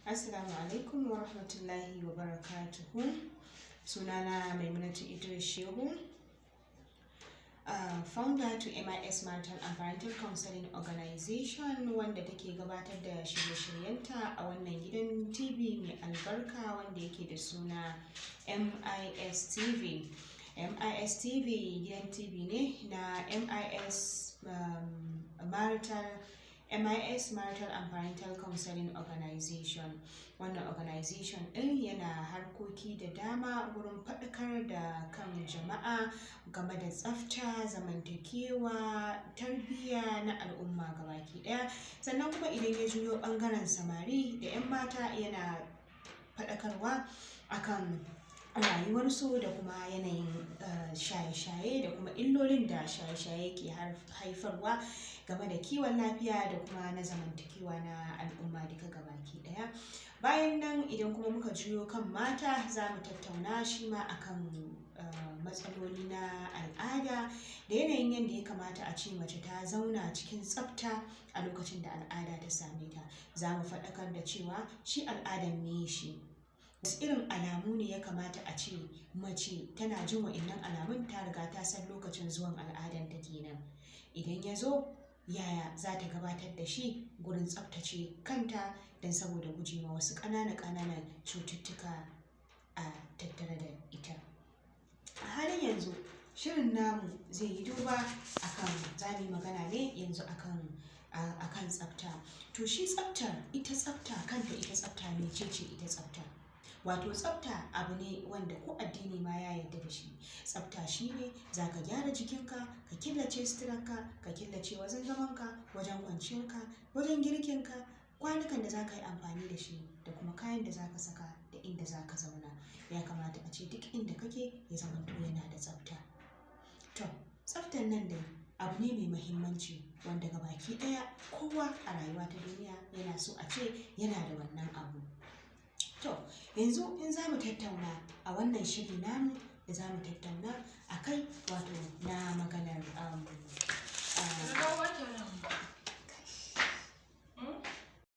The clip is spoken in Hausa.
Assalamu alaikum wa rahmatullahi wa barakatuhu. Sunana Maimunatu Idris Shehu, founder to MIS Marital and Parental Counseling Organization, wanda take gabatar da shirye-shiryenta a wannan gidan TV mai albarka wanda yake da suna MIS TV. MIS TV gidan TV ne na MIS Marital MIS Marital and Parental Counseling Organization. Wannan organization ɗin yana harkoki da dama wurin faɗakar da kan jama'a game da tsafta, zamantakewa, tarbiyya na al'umma gabaki ɗaya. Sannan kuma idan ya juyo ɓangaren samari da 'yan mata, yana faɗakarwa akan rayuwarsu da kuma yanayin shaye-shaye da kuma illolin da shaye-shaye ke haifarwa game da kiwon lafiya da kuma na zamantakewa na al'umma duka gabaki ɗaya. Bayan nan, idan kuma muka juyo kan mata, za mu tattauna shi ma akan matsaloli na al'ada da yanayin yadda ya kamata a ce mace ta zauna cikin tsafta a lokacin da al'ada ta same ta. Za mu faɗakar da cewa shi al'adan meye shi? Wasu irin alamu ne ya kamata a ce mace tana jin wa'innan alamun, ta riga ta san lokacin zuwan al'adanta kenan? Idan ya zo, yaya za ta gabatar da shi gurin tsaftace kanta don saboda guje ma wasu ƙanana-ƙananan cututtuka a tattare da ita? A halin yanzu, shirin namu zai yi duba akan, za mu yi magana ne yanzu akan tsafta. To, shi tsaftar, ita tsafta kanta, ita tsafta, mece ce ita tsafta? Wato tsafta abu ne wanda ko addini ma ya yarda da shi. Tsafta shine za ka gyara jikinka, ka killace suturarka, ka killace wajen zamanka, wajen kwanciyarka, wajen girkinka, kwanukan da za ka yi amfani da shi, da kuma kayan da za ka saka, da inda za ka zauna. Ya kamata a ce duk inda kake ya zamanto yana da tsafta. To, tsaftar nan dai abu ne mai muhimmanci wanda gabaki ɗaya kowa a rayuwa ta duniya yana so a ce yana da wannan abu. To, yanzu in za mu tattauna a wannan shiri namu da za mu tattauna a kai, wato